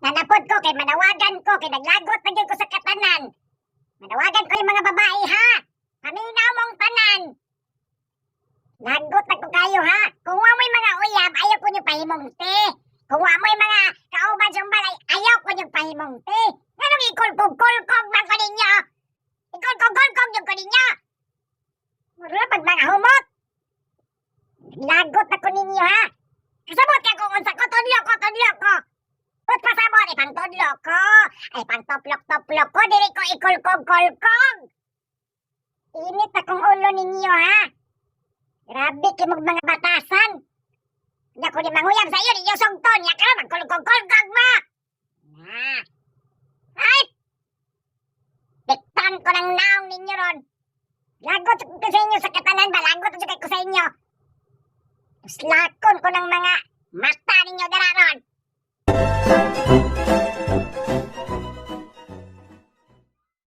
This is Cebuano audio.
Nanapod ko kay manawagan ko kay naglagot na gyud ko sa katanan. Manawagan ko yung mga babae, ha. Paminaw mong tanan. Lagot na ko kayo, ha. Kung wa mo'y mga uyab, ayaw ko niyo pahimong te. Kung wa mo'y mga kauban sa balay, ayaw ko niyo pahimong te. Nganong ikulkog-kulkog man ko ninyo? Ikulkog-kulkog yung ko ninyo. Mura pag mga humot. Lagot na ko ninyo, ha. Kasabot ka kung unsa ko, tudlo ko, tudlo ko. Ut pasabot, ay pangtudlo ko. Ay pangtoplok-toplok ko, dili ko ikulkog-kulkog. Init akong ulo ninyo, ha. Grabe kay mong mga batasan. Nya ko ni manguyab sa iyo, ninyo sugton. Nya ka magkulkog-kulkog mo. Na. Ay! Piktan ko ng naong ninyo ron. Lagot ko sa inyo sa katanan ba? Lagot ko sa inyo. Slakon ko ng mga mata ninyo dara ron.